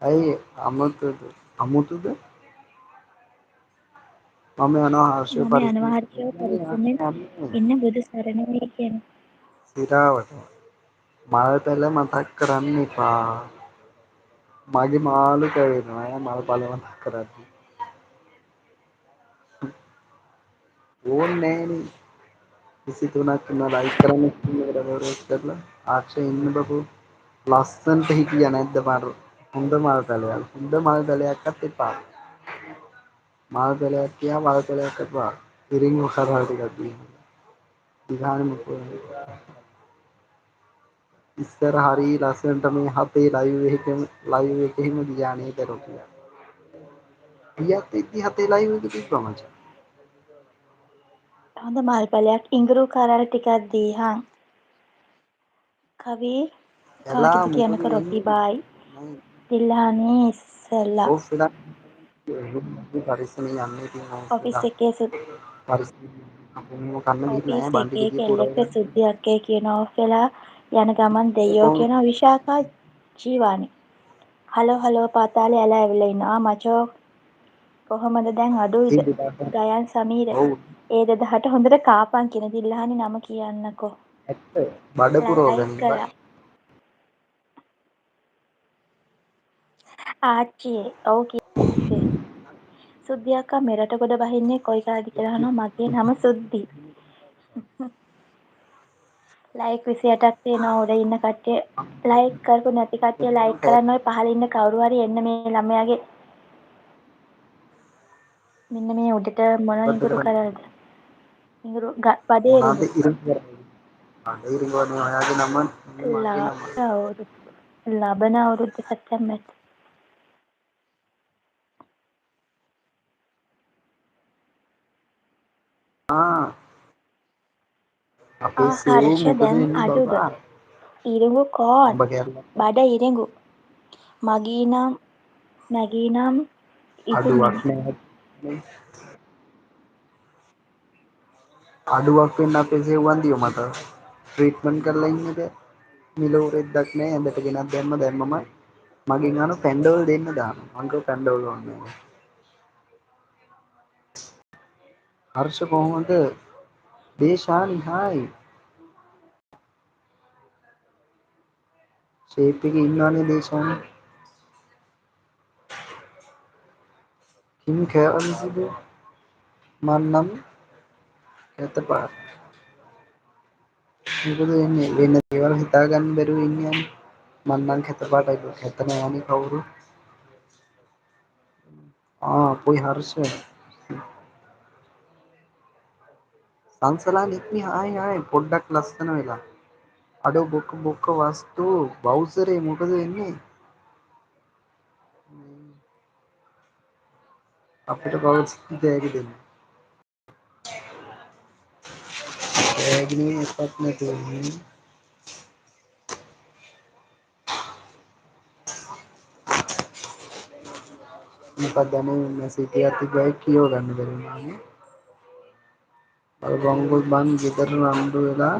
ඇයි අමුතුද අමුතුද? මම යනවා හර්ෂව මම පරිස්සමෙන් යනවා හර්ෂව පරිස්සමෙන් යන්නේ ඉන්න බුදු සරණයි කියන. සිරාවට මල් පැල මතක් කරන්න එපා. මගේ මාළු කැවෙනවා ඈ මල් පැල මතක් කරද්දි. ඕන්නේ නෑනේ. 23ක් ඉන්නවා ලයික් කරන්න ස්ක්‍රීන් එකට ඩබල් කරලා ආක්ෂය ඉන්න බබෝ. ලස්සනට හිටියා නැද්ද මර හොඳ මල් පැලයක්. හොඳ මල් පැලයක්වත් එපා. මල් පැලයක් තියා මල් පැලයක් එපා. ඉරිඟු කරල් ටිකක් දීලා. දිහානේ මොකෝ. ඉස්සර හරි ලස්සනට මේ හතේ ලයිව් එකෙම ලයිව් එකෙම ගියා නේද රොකියා. ගියත් ඉද්දි හතේ ලයිව් එක තිබ්බා මචං. හොඳ මල් පැලයක් ඉඟුරු කරල් ටිකක් දීහන්. කවි එලා කාටද මොකද කියන්නකෝ රොකී වෙන්නේ? බායි. දිල්හානි ඉස්සෙල්ලා. ඔෆ් වෙලා පරිස්සමෙන් යන්න ඉතින් ඔෆ් ඔෆිස් වෙලා. එකේ පරිස්සමෙන් අපි මෙහෙම කන්න ගිහින් ඔෆිස් නෑ බන්ටි එකේ ගෙඩිය පුරවලා කෙල්ලෙක්ට සුද්ධි අක්කේ කියනවා ඔෆ් වෙලා යන ගමන් දෙයියෝ කොහොම කියනවා විශාඛා ජීවානි. හලෝ හලෝ පාතාලේ ඇලා ඇවිල්ලා ඉන්නවා. මචෝ කොහොමද දැන් අඩුයිද? ගයන් සමීර ඔව් ඒ 2000ට හොඳට කාපන් කියන දිල්හානි නම කියන්නකෝ. ඇත්ත බඩ ලයික් පුරවගනින් බං. කරා. ආච්චියේ ඔව් කිව්වේ. සුද්ධි අක්කා මෙරට ගොඩ බහින්නේ කොයි කාලෙද කියලා අහනවා. මගේ නම සුද්ධි. ලයික් 28ක් තියෙනවා උඩ ඉන්න කට්ටිය. ලයික් කරපු නැති කට්ටිය ලයික් කරන්න ඔය පහළ ඉන්න කවුරු හරි එන්න මේ ළමයාගේ මෙන්න මේ උඩට මොන මොකද්ද ඉඟුරු කරන්නේ? කරල්ද? ඉඟුරු බඩේ මොනවද ඉඟුරු. ඉරිඟු කරන්නේ? බඩ ඉරිඟුවනේ ඔයාගේ නම නෙමෙයි මගේ නම. අවුරුදු ලබන අවුරුද්ද සැප්තැම්බර්. ආ අපේ ආ සෙව් හර්ෂ මොකද දැන් වෙන්නේ අඩුද? බබා? ඉරිඟු කෝන් උඹ කැරලා බඩ ඉරිඟු. මගී නම් මැගී නම් අඩුවක් ඉතුමනි. නෑ නේ. අඩුවක් වෙන්න අපේ සෙව් වන්දියෝ මට ට්‍රීට්මන්ට් කරලා ඉන්න බෑ. මිලෝ රෙද්දක් නෑ ඇඳට ගෙනත් දැම්ම දැම්මම මගෙන් අහන පැන්ඩෝල් දෙන්න දානවා. මං කිව්වා පැන්ඩෝල් ඕනේ නෑ. හර්ෂ කොහොමද? දේශානි හායි. ෂේප් එකේ ඉන්නවනේ දේශානි. කිම් කෑවලිසිද? මං නම් කැත පාට. මොකද වෙන්නේ? වෙන දේවල් හිතා ගන්න බැරුව ඉන්නේ අනේ. මං නම් කැත පාටයි කැත නෑනේ කවුරු. ආ පොයි හර්ෂ. සංසලා නික්මි හායි හායි පොඩ්ඩක් ලස්සන වෙලා. අඩෝ බොක්ක බොක්ක වස්තු බවුසරේ මොකද වෙන්නේ? අපිට කවුද තෑගි දෙන්නේ? තෑගි නෙවෙයි එකක් නැතුව ඉන්නේ. මොකක්ද අනේ මැසේජ් එකක් තිබ්බා ඒක කියව ගන්න බැරි වුණා නේ. බලපංකෝ බං ගෙදර රණ්ඩු වෙලා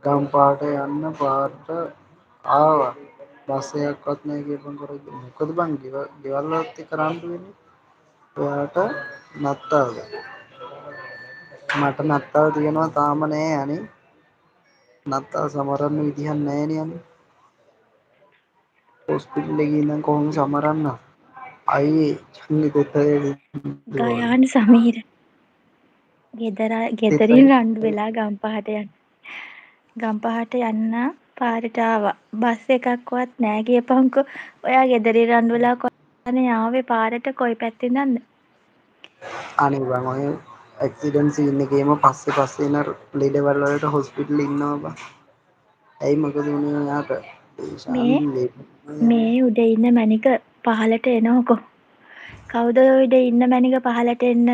ගම්පාට යන්න පාරට ආවා. බස් එකක්වත් නෑ කියපන්කෝ රජු. මොකද බං ගෙවල් වලත් එක්ක රණ්ඩු වෙන්නේ? ඔයාට නත්තල්ද? මට නත්තල් තියෙනවා තාම නෑ අනේ. නත්තල් සමරන්න විදිහක් නෑනේ අනේ. හොස්පිටල් එකේ ඉඳන් කොහොම සමරන්න? අයියේ චංගි තෙතේ ගයාන් සමීර ගෙදරින් රණ්ඩු වෙලා ගම්පහට යන්න. ගම්පහට යන්න පාරට ආවා. බස් එකක්වත් නෑ කියපන්කෝ. ඔයා ගෙදරින් රණ්ඩු වෙලා කොහොමද ආවේ පාරට කොයි පැත්තේ ඉඳන්ද? අනේ බං ඔය ඇක්සිඩන්ට් සීන් එකේම පස්සේ පස්සේ එන ලෙඩවල් වලට හොස්පිටල් ඉන්නවා බං. ඇයි මොකද වුනේ ඔයාට? දේශාන් මේ ලෙඩ යන්නේ. මේ උඩ ඉන්න මැනික පහලට එනවකෝ. කවුද ඔය උඩ ඉන්න මැනික පහලට එන්න?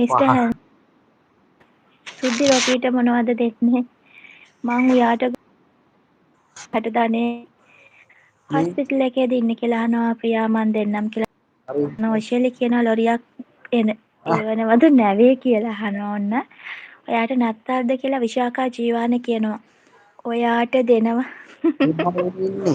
මිස්ටර් පහ හැන් සුද්ධි රොකීට මොනවද දෙන්නේ? මං උයාට හට දනේ මේ හොස්පිටල් එකේද ඉන්නේ කියලා අහනවා ප්‍රියා මං දෙන්නම් කියලා. හරි අහනවා ෂෙලි කියනවා ලොරියක් එන එවනවද නැවේ කියලා අහනවා ඔන්න. ඔයාට නත්තල්ද කියලා විශාඛා ජීවාන කියනවා. ඔයාට දෙනවා. ඉන්නේ.